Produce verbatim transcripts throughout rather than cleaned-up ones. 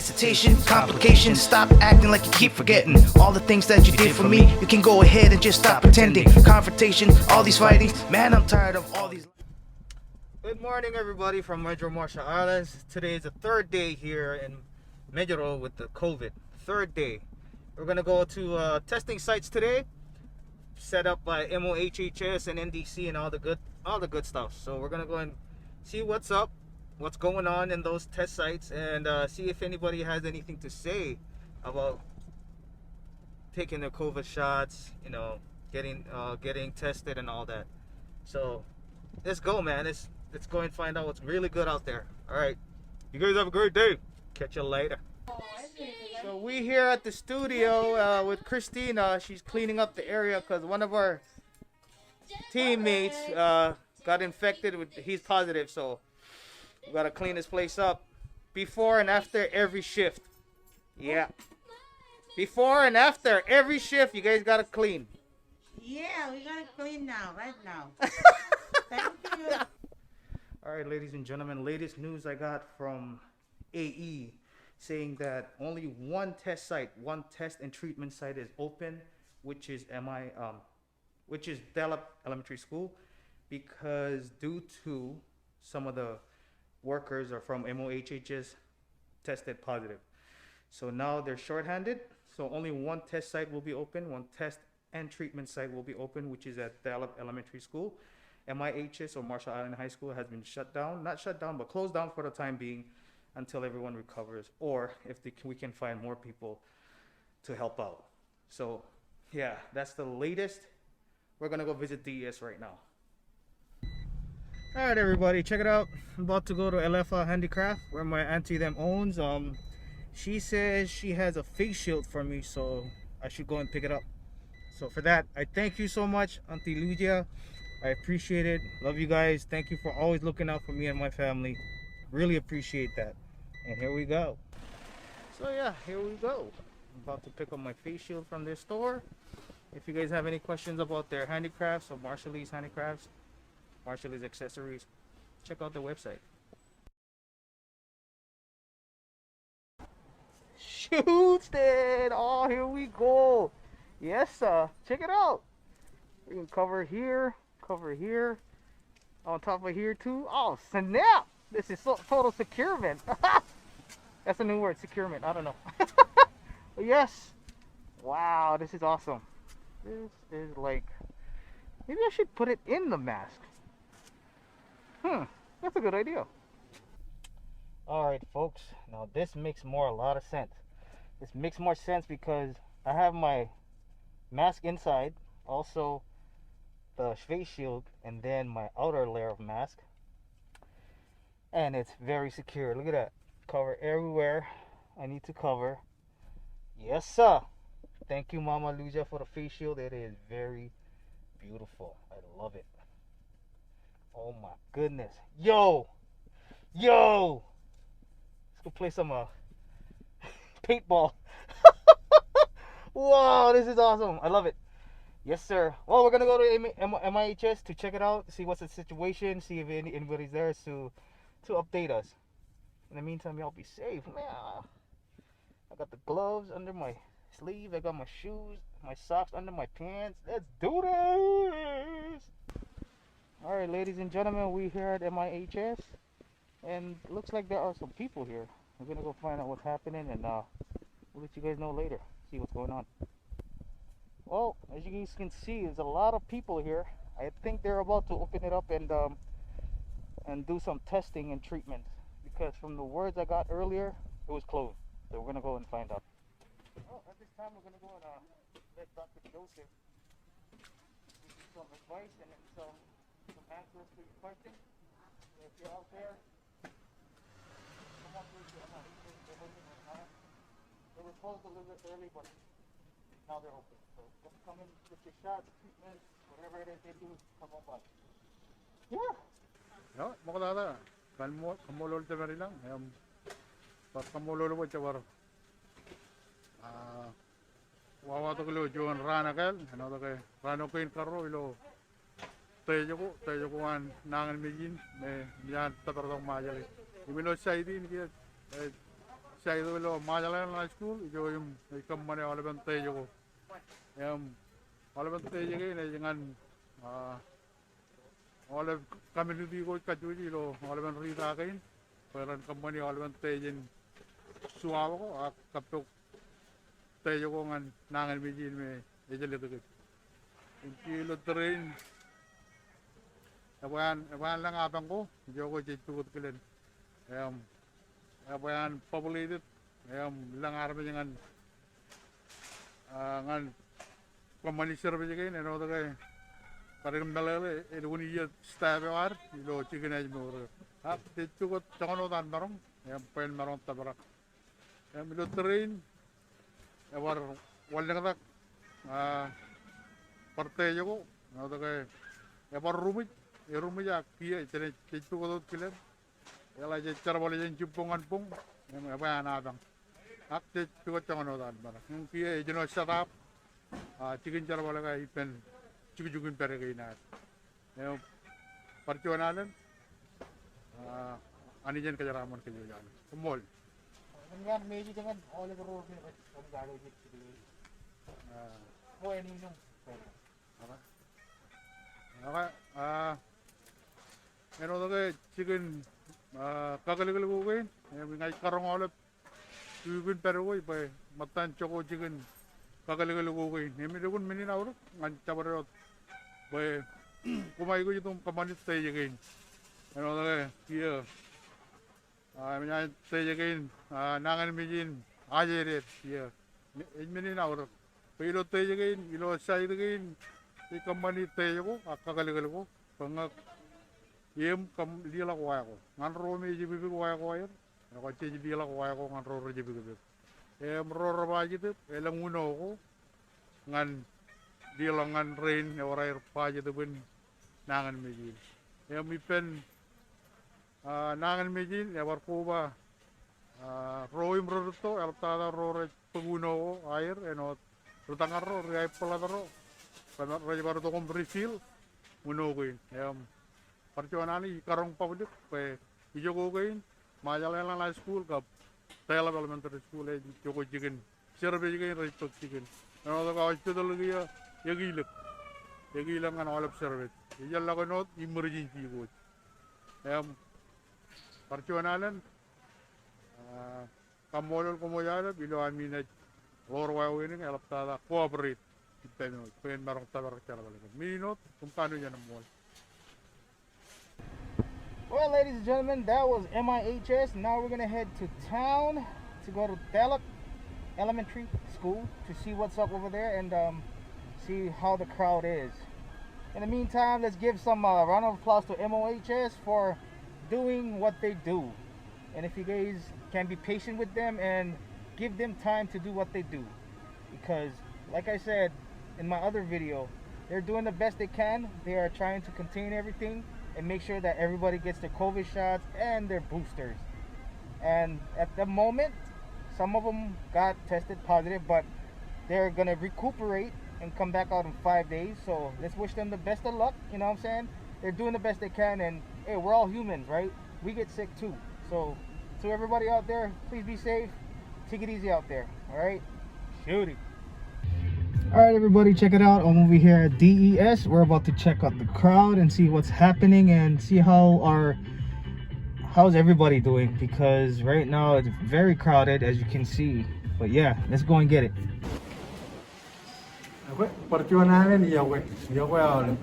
Hesitation, complications, stop acting like you keep forgetting all the things that you did for me. You can go ahead and just stop pretending. Confrontation, all these fightings, man, I'm tired of all these. Good morning, everybody, from Muedro, Marshall Islands. Today is the third day here in Majuro with the COVID. Third day. We're gonna go to uh, testing sites today, set up by M O H H S and N D C and all the good, all the good stuff. So we're gonna go and see what's up, what's going on in those test sites, and uh, see if anybody has anything to say about taking their COVID shots, you know, getting uh, getting tested and all that. So let's go, man. Let's let's go and find out what's really good out there. All right, you guys have a great day. Catch you later. So we here at the studio uh, with Christina. She's cleaning up the area because one of our teammates uh, got infected with. He's positive, so we gotta clean this place up before and after every shift. Yeah. Before and after every shift, you guys gotta clean. Yeah, we gotta clean now, right now. Thank you. All right, ladies and gentlemen, latest news I got from A E saying that only one test site, one test and treatment site is open, which is M I, um, which is Delap Elementary School, because due to some of the workers are from M O H H S tested positive. So now they're shorthanded. So only one test site will be open, one test and treatment site will be open, which is at Delap Elementary School. M I H S or Marshall Island High School has been shut down, not shut down, but closed down for the time being until everyone recovers, or if they can, we can find more people to help out. So, yeah, that's the latest. We're gonna go visit D E S right now. All right, everybody, check it out. I'm about to go to Elefa Handicraft, where my auntie them owns. Um, she says she has a face shield for me, so I should go and pick it up. So for that, I thank you so much, Auntie Lucia. I appreciate it. Love you guys. Thank you for always looking out for me and my family. Really appreciate that. And here we go. So yeah, here we go. I'm about to pick up my face shield from this store. If you guys have any questions about their handicrafts or Marshallese handicrafts, Marshallese accessories, check out the website. Shoots it! Oh, here we go. Yes, sir. Check it out. We can cover here, cover here, on top of here too. Oh, snap! This is so, total securement. That's a new word, securement. I don't know. But yes. Wow, this is awesome. This is like, maybe I should put it in the mask. Hmm, that's a good idea. All right, folks. Now this makes more a lot of sense. This makes more sense because I have my mask inside, also the face shield, and then my outer layer of mask. And it's very secure. Look at that. Cover everywhere I need to cover. Yes, sir. Thank you, Mama Lucia, for the face shield. It is very beautiful. I love it. Oh my goodness. Yo! Yo! Let's go play some uh, paintball. Wow, this is awesome. I love it. Yes, sir. Well, we're gonna go to M- M- M I H S to check it out, see what's the situation, see if any, anybody's there to to update us. In the meantime, y'all be safe, man. I got the gloves under my sleeve. I got my shoes, my socks under my pants. Let's do this. All right, ladies and gentlemen, we here at M I H S, and looks like there are some people here. We're gonna go find out what's happening, and uh, we'll let you guys know later. See what's going on. Well, as you guys can see, there's a lot of people here. I think they're about to open it up and um, and do some testing and treatment, because from the words I got earlier, it was closed. So we're gonna go and find out. Well, at this time, we're gonna go and uh, let Doctor Joseph give you some advice and then some some answers to your questions. So if you're out there, come up here to M I H S. They're open right now. They were closed a little bit early, but now they're open. So just come in, get your shots, treatments, whatever it is they do, come on by. Yeah. Eo, ṃoktata, kaṃṃoolol tōpar ilañ, im bar kaṃṃoolol bwe jebar, ah, wāwāt tok ilo juon raan ekāāl, āinwōt ke raan eo kein karuo ilo Tōjako, Tōjako an nañinmej in, me, me an tōpar tok Ṃajeḷ in. Im ilo site in kiiō, eh, site eo ilo Marshall Islands High School ijo im ej kōṃṃane aolepen test ko. Im aolepen test kein ej ñan, ah, aolep community ko kajjojo ilo aolepen rita kein bwe ren kōṃṃani aolepen test in swab ko ak kappok test ko ñan nañinmej in me ejjeḷọk kōj. Im kiiō ilo tōre in, ebwe an, ebwe an lōñ apañ ko, ijo ko jej pukot kilen. Im ebwe an populated, im lōñ armej ñan, ah, ñan kōṃṃani service kein, āinwōt ke kadik meḷeḷe, elukkuun iiō staff eo ad ilo jikin ājmour. Ak jej pukot joñan wōt an maroñ, im bwe en maroñ tōprak. Im ilo tōre in, ebar wanlōñtak, ah, bar test ko, āinwōt ke ebar ruṃwij, eruṃwij ak kiiō, jenaaj, jej pukot wōt kilen. Eḷak jej jerbal jān jibboñ ñan boñ, im ebwe an apañ. Ak jej pukot joñan wōt an maroñ. Im kiiō ej jino set up, ah, jikin jerbal ko ippān jukjuk in pād kein ad. Im bar juon alen, ah, Anij en kōjeraaṃṃan kōj wōj alen. Koṃṃool. Ah, okay. Ah, āinwōt ke jikin, ah, kakōlkōl ko kein, im ña ij karoñ aolep ipin pād ko bwe ṃōttan jokwe jikin kakōlkōl ko kein. Im elukkuun men in aorōk ñan jabdewōt bwe koṃ aikuj itok im kōṃṃani test kein. Āinwōt ke kiiō, ah, im ñan test kein, ah, nañinmej in ajeded kiiō. Ej men in aorōk bwe ilo test kein, ilo site kein, ej kōṃṃani test ko ak kakōlkōl ko bwe ñe im kōm leḷọk wa ko ñan ro me ej ipipik wa ko aer, ekwe jej leḷọk wa ko ñan ro rej ipikpik. Im ro rej ba jetōb, elōñ uno ko ñan leḷọk ñan rein ewōr aer ba jetōb in nañinmej in. Im ippān, ah, nañinmej in, ebar koba, ah, ro im rerūtto, eḷaptata ro rej bōk uno ko aer, āinwōt ri-tōñarro, ri-aebōḷōtro, rej bar itok im refill uno kein. Im bar juon alen ij karoñ public bwe ijoko kein, Marshall Islands High School kab Taylor Elementary School ej jokwe jikin service kein, rej bōk jikin. Āinwōt ke hospital kiiō, ekilōk. Ekilōk ñan aolep service. Ejjeḷọk āinwōt emergency ko. Im bar juon alen, ah, kaṃṃoolol koṃ wōj aolep ilo ami naaj ḷoor wāween in eḷaptata cooperate ippāmi wōj bwe en maroñ tōprak jerbal kein. Men in wōt, koṃ kanooj in eṃṃool. Well, ladies and gentlemen, that was M I H S. Now we're gonna head to town to go to Delek Elementary School to see what's up over there and, um, see how the crowd is. In the meantime, let's give some, uh, round of applause to M O H S for doing what they do. And if you guys can be patient with them and give them time to do what they do. Because, like I said in my other video, they're doing the best they can. They are trying to contain everything and make sure that everybody gets their COVID shots and their boosters. And at the moment, some of them got tested positive, but they're gonna recuperate and come back out in five days. So let's wish them the best of luck, you know what I'm saying? They're doing the best they can, and, hey, we're all humans, right? We get sick too. So, to everybody out there, please be safe. Take it easy out there, all right? Shooty. All right, everybody, check it out. I'm over here at D E S. We're about to check out the crowd and see what's happening and see how our, how's everybody doing, because right now it's very crowded, as you can see. But yeah, let's go and get it. Ekwe, bar juon alen, iọkwe, iọkwe aolep.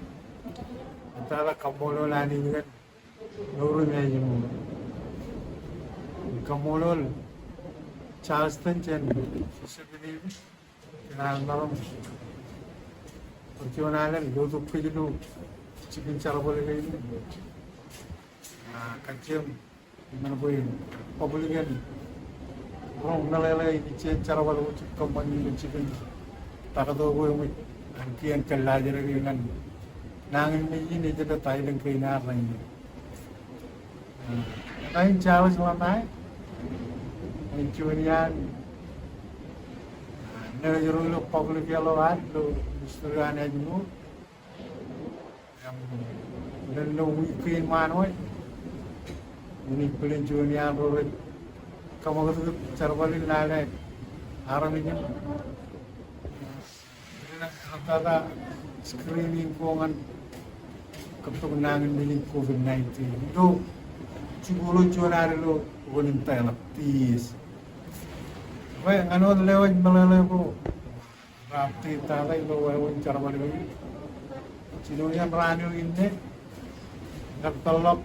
Eḷaptata kaṃṃoolol Anij kōn mour in ājmour. Kaṃṃoolol Charleston jān fishery, jān an maroñ. Bar juon alen, lotok kōj ilo jikin jerbal kein. Ah, kajjien ñan bwe in public in roñ meḷeḷe ijin jerbal ko jej kōṃṃani ilo jikin taktō ko eṃōj an kien kōllaajrōk ñan nañinmej in ej jet ta elōñ kein ad rainin. Eñin Charles Lamai, eñin juon iaan, ah, nurse ro ilo public health ad ilo Ministry an Ājmour. Im, ilo, ilo wiik kein ṃaan wōj, inaaj bōlen juon iaan ro rej kōṃakūtkūt jerbal in lale armej in. Ilo tata screening ko ñan kōttok nañinmej in COVID nineteen ilo jikuuḷ eo juon ad ilo rukun in Taḷḷap, T E S. Bwe ñan wōt lewōj meḷeḷe ko raar update tata ilo wāween jerbal eo in. Jino iien raan eo inne, kar peḷḷọk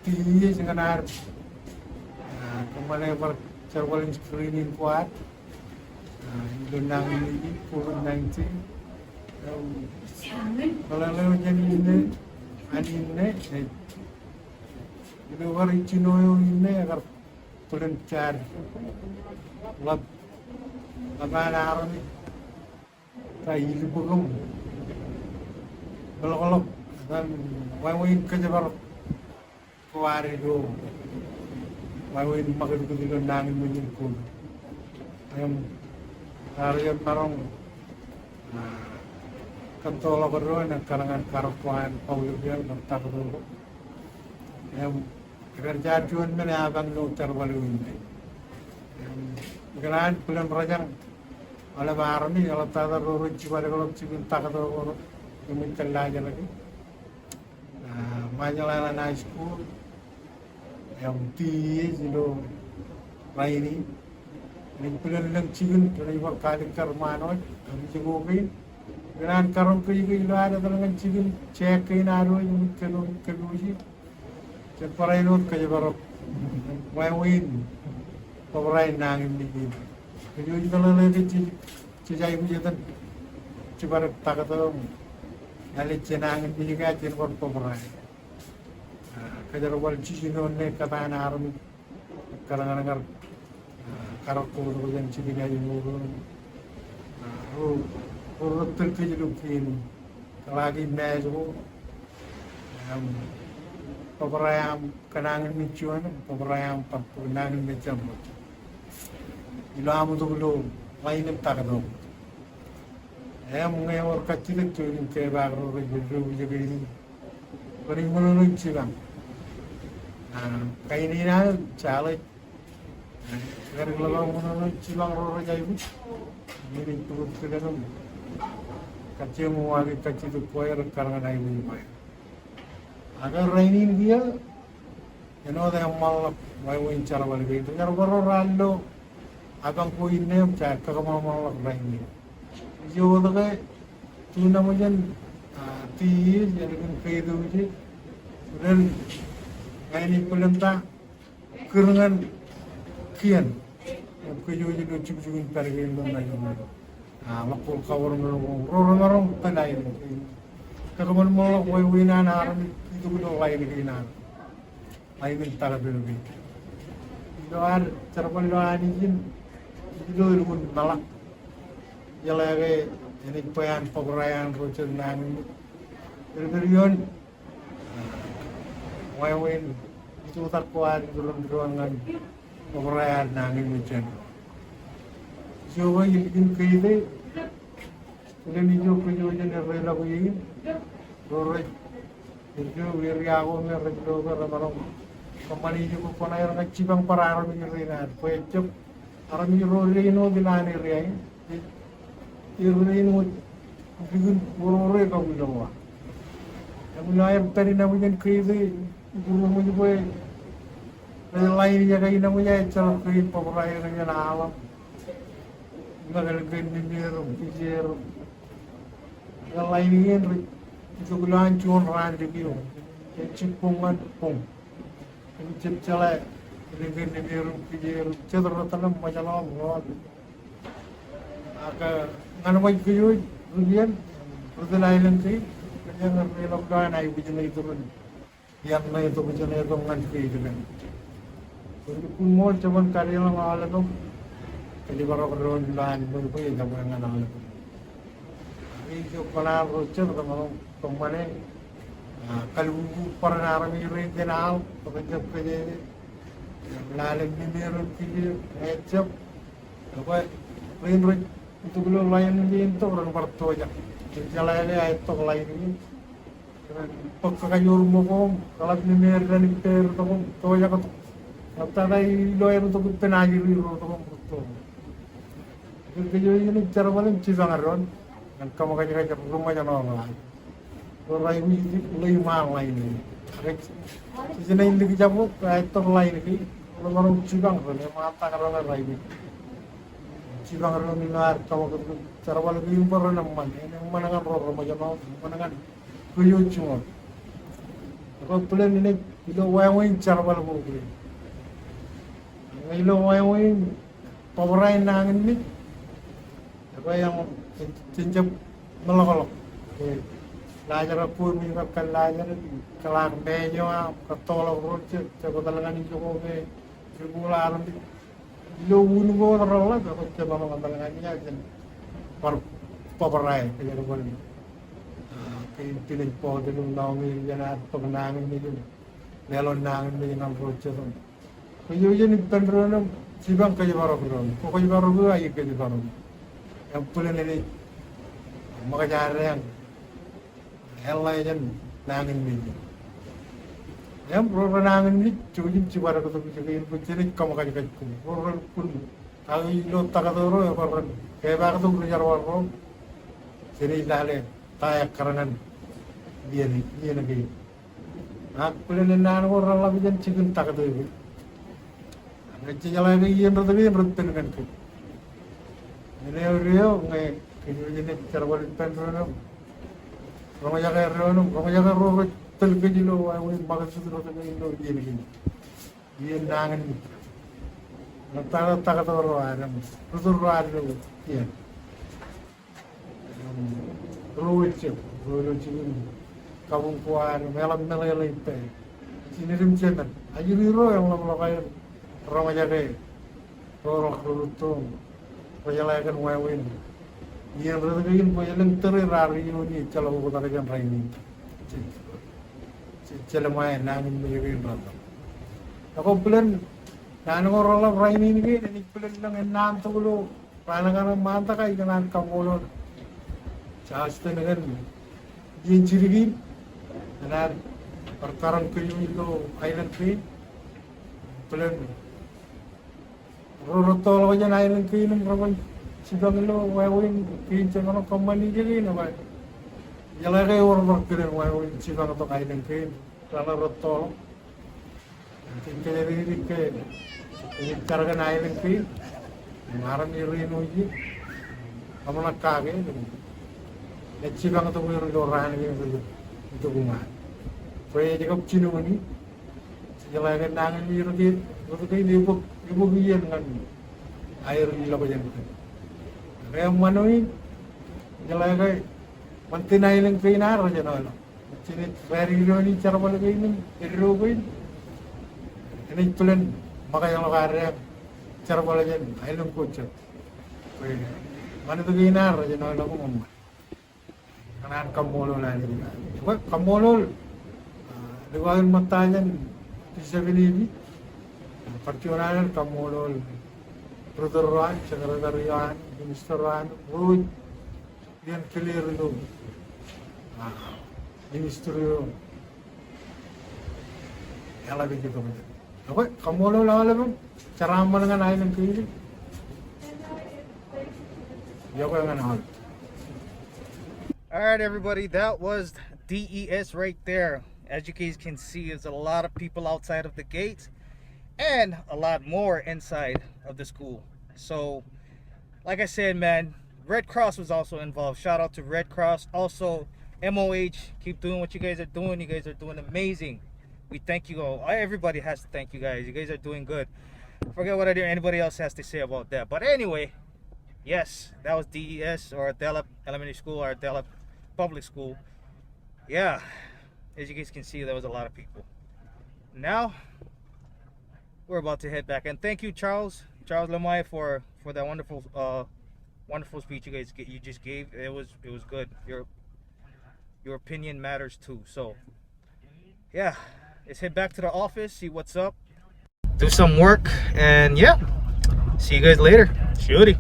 T E S ñan ad, ah, kōṃṃane bar jerbal in screening ko ad, ah, ilo nañinmej in COVID nineteen. Im, meḷeḷe eo jān inne, an inne, eh, ilo kar jino eo inne, kar bōlen jaar ḷap, ḷap an armej ta ilbōk im meḷọkḷọk ñan wāween kōjparok ko ad ilo wāween ṃakūtkūt ilo nañinmej in COVID. Im raar jab maroñ, ah, kōttoḷọk doon, ekkar ñan karōk ko an public eo, kar taktō ko. Im Ekar jaar juon men eapañ ilo jerbal eo inne. Im, ikōṇaan bōlen rōjañ aolep armej, eḷaptata ro rej jibadekḷọk jikin taktō ko im ej tōllaajḷọk. Ah, Ṃajeḷ Island High School, im, T E S ilo rainin. Im bōlen lōñ jikin, renaaj bar kalikkar ṃaan wōj, im ijoko kein. Ikōṇaan karoñ kōj ke ilo ad etal ñan jikin, check kein ad wōj, im kōpooj, kōpooj. Jen barāinwōt kōjparok wāween bōbrae in nañinmej in. Kōj wōj meḷeḷe ke jej, jej aikuj etan jibadek taktō im ālikin nañinmej ke jen bar bōbrae. Ah, kōjerbal jiljino ṇe kōtaan armej. Ekkar ñan kar, ah, karōk ko tok jān jikin āinwōt ro, ah, ro, ro rej tōl kōj ilo kien kōḷaaki mask ko. Im, bōbrae aṃ kōnañinmej juon, bōbrae aṃ bar bōk nañinmej jān ro ilo aṃ itok ilo line in taktō. Im, ñe ewōr kajjitōk, jouj im kepaak ro rej, rej, rej, rej, rej, rej ṃōṇōṇō in jipañ. Ah, kain in an Charlie. Ekar ḷap aṃ ṃōṇōṇō in jipañ ro rej aikuj. Im ej pukot kilen im kajjioñ uwaake kajjitōk ko aer ekkar ñan aikuj ko aer. Ak rainin kiiō, āinwōt eṃṃanḷọk wāween jerbal kein. Ri-jerbal ro raar lo apañ ko inne im jaar kakōṃanṃanḷọk rainin. Ijo wōt ke tu nabōjān, ah, T E S, ālikin kaitu ije, ren, ña ij bōlen ta, kūr ñan kien. Im kōj wōj ilo jukjuk in pād kein ilo ṃajeḷ in. Ah, ḷọk kōn government ko, ro remaroñ tōl line. Kakōṃanṃanḷọk wāween an armej itok ilo line kein an. Line in taktō kein. Ilo ad jerbal ilo Anij in, ilo elukkuun meḷak. Jeḷā ke enaaj bwe an bōbrae an ro jet nañinmej. Pād, pād ioon wāween itutak ko ad iturin doon ñan bōbrae ad nañinmej jān. Ijo ke ilikin keite, bōlen ijo kōj wōj jen erreḷọk ie in, ro rej, ej ijo area ko me rej lo ke remaroñ kōṃṃane ijoko kōṇaan ñan jipañ bar armej rein ad, bwe ejab armej ro rein wōt ilowaan area in, ej rein wōt likin ro rej kab ilo wa. Im ilo aer pād inaṃōj in keite, ikurōṃōj bwe rej line ijeke inaṃōj, ejjeḷọk kein bōbrae ro jān aḷap. Im elōñ kein nimeer im kijeer im rej line in, rej itok ilowaan juon raan likio. Ej jibboñ ñan boñ. Im jab jeḷā, elōñ kein nimeer im kijeer im jet ro tōl im ṃōjḷọk im rọọl. Ak ñan ṃōj kōj wōj, ri-kien, ri-tōl aelōñ kein, kōjeañ erreḷọk ilowaan aikuj ṇe iturūn iien ṇe itok, iien ṇe itok ñan kein itok. Im lukkuun ṃool, jeban kadeḷọñ aolep im kōjparok doon ilowaan ṃweo bwe ejabwe ñan aolep. Ak ijo kōṇaan ro jet remaroñ kōṃṃane, ah, kalbubu bōran armej rein jān aḷ, bwe kōjjab kōjeje. Im lale nimeer im kijeer, ejjab. Bwe rein rej itok ilo line kein tok ren bar tojak. Ren jeḷā ke aetok line kein. Ren bōk kakajoor ṃōko im kōḷap nimeer jān ippāer tok im tojak tok. Ḷaptata ilo aer itok ippān ajri ro tok im rūtto. Kōj eo iien in jerbal im jipañ doon ñan kōṃōkajkaj ri ṃōjṇọ ro ad. Ro raikuj ḷōṃaro ḷain e. Ak ej, ej jen likjab wōt, ej tok ḷain kein. Ro maroñ jipañ doon, eṃṃan ta doon raikuj. Jipañ doon ilo ad kōṃakūt jerbal kein bwe ren eṃṃan. En eṃṃan ñan ro ri ṃōjṇọ, eṃṃan ñan kōj eo jiṃor. Ekwe bōlen enaaj ilo wāween jerbal ko kein. Ilo wāween bōbrae nañinmej. Ekwe eañ jen jab meḷọkḷọk. Ke laajrak ko me kab kōn laajrak, kōḷaak mej eo aṃ, kōttoḷọk ro jab, jab etal ñan ijoko me jikuuḷ armej. Ilo un ko wōt reḷḷap, ekwe jemaroñ etal ñan e, jen bar bōbrae, ke jen bar, ah, ke ej pād ilo nañinmej, jen ad bōk nañinmej, leḷọk nañinmej ñan ro jetoṇ. Kōj eo iien in ippān doon im jipañ kōjparok doon. Kwō kōjparok eō, aer kōjparok eō. Im bōlen enaaj ṃōkaj ad eañ eḷḷā jān nañinmej. Im ro renañinmej jouj im jibadektok ijoko in bwe jenaaj kōṃōkajkaj kōm. Ro relukkuun ak ilo taktō ro, ekwe ren kōpaktok ri jerbal ro. Jenaaj lale ta ekkar ñan iien, iien kein. Ak bōlen ennaan ko reḷḷap jān jikin taktō kein. Ak ej jeḷā ke iien rot kein rej ippān ñan kōj. Āinwōt eo ñe kōj eo iien in jerbal ippān doon im roñjake doon im roñjake ro rej tōl kōj ilo wāween ṃakūtkūt rot kein ilo iien kein. Iien nañinmej. Ḷaptata taktō ro ad im rūtto ro ad ilo iien. Ro ejjab, ro ilo jikin kabuñ ko ad im eḷap meḷeḷe ippāer. Jined im jemed. Ajri ro eḷapḷọk aer roñjake ro ḷọk rūtto im ro jeḷā kōn wāween iien rot kein bwe elōñ tōre raar iioon ie ejjeḷọk oktak jān rainin. Jej, jej jelṃae nañinmej kein raar ḷọk. Ekwe bōlen naan ko reḷḷap rainin kein, enaaj bōlen lōñ ennaan tok ilo raan kaṇe ṃaantak, ikōṇaan kaṃṃoolol Justin kōn iien jidik in, enaaj bar karoñ kōj ilo aelōñ kein. Bōlen ro rettoḷọk jān aelōñ kein im reban jipañ ilo wāween kein jemaroñ kōṃṃan ijekein, ekwe ijeḷā ke ewōr bar kilen wāween jipañ tok aelōñ kein, raṇe rettoḷọk. Im jen kōjatdikdik ke ej jar kōn aelōñ kein im armej rein eo ije, kōṃṃan kake im ej jipañ tok er ilo raan kein rej itok iṃaan. Bwe ej kab jinoin in, jejeḷā ke nañinmej ro kein, ro kein ebōk, ebōk iien ñan aer ilọk jān kōm. Ke eṃṃan eo in, jejeḷā ke ṃantin aelōñ kein ad rej jenoḷọk. Jenaaj pād ilo jerbal kein im eddo kein. Enaaj bōlen ṃōkajḷọk ad eañ jerbal jān aelōñ ko jet. Bwe ṃanit kein ad rej jenoḷọk im eṃṃan. Kōṇaan kaṃṃoolol Anij. Bwe kaṃṃoolol, ah, lukkuun ṃōtta jān P seven A P. Bar juon alen kaṃṃoolol brother ro an, secretary ro an, minister ro an, ro ej iien kile ri ilo, ah, ministry eo eḷap ej itok. Ekwe, kaṃṃoolol aolep im jeraaṃṃan ñan aelōñ kein. Iọkwe ñan aolep. All right, everybody, that was D E S right there. As you guys can see, there's a lot of people outside of the gate and a lot more inside of the school. So, like I said, man, Red Cross was also involved. Shout out to Red Cross. Also, M O H, keep doing what you guys are doing. You guys are doing amazing. We thank you all. Everybody has to thank you guys. You guys are doing good. Forget what anybody else has to say about that. But anyway, yes, that was D E S, or Delap Elementary School, or Delap Public School. Yeah, as you guys can see, there was a lot of people. Now, we're about to head back. And thank you, Charles, Charles Lemaye, for, for that wonderful, uh, wonderful speech you guys, you just gave. It was, it was good. Your, your opinion matters too. So, yeah, let's head back to the office, see what's up, do some work, and yeah, see you guys later. Shooty.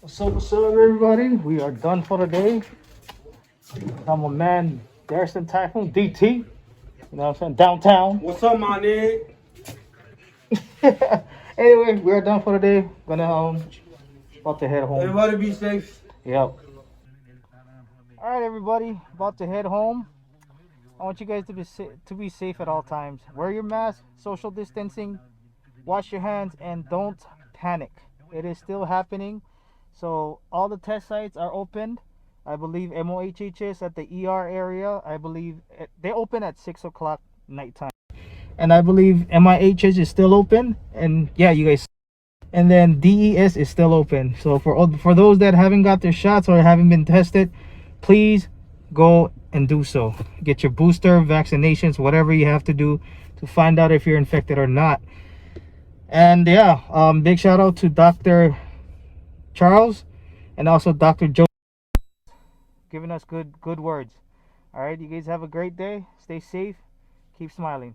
What's up, what's up, everybody? We are done for the day. I'm a man, Darrison Typhoon, D T. You know what I'm saying? Downtown. What's up, my nigga? Anyway, we are done for the day. Gonna um, about to head home. Everybody be safe. Yep. All right, everybody, about to head home. I want you guys to be sa- to be safe at all times. Wear your mask, social distancing, wash your hands, and don't panic. It is still happening. So all the test sites are opened. I believe M O H H is at the E R area. I believe it, they open at six o'clock nighttime. And I believe M I H H is still open. And yeah, you guys. And then D E S is still open. So for all, for those that haven't got their shots or haven't been tested, please go and do so. Get your booster, vaccinations, whatever you have to do to find out if you're infected or not. And yeah, um, big shout out to Doctor Charles and also Doctor Joe giving us good good words. All right, you guys have a great day. Stay safe. Keep smiling.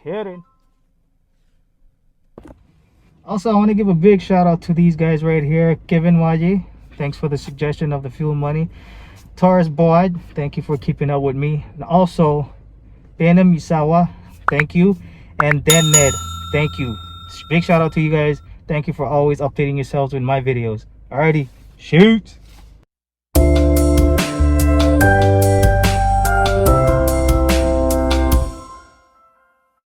Kidding. Also, I want to give a big shout out to these guys right here. Kevin Waji, thanks for the suggestion of the fuel money. Taurus Boyd, thank you for keeping up with me. And also, Benham Isawa, thank you. And Dan Ned, thank you. Big shout out to you guys. Thank you for always updating yourselves with my videos. Alrighty, shoot.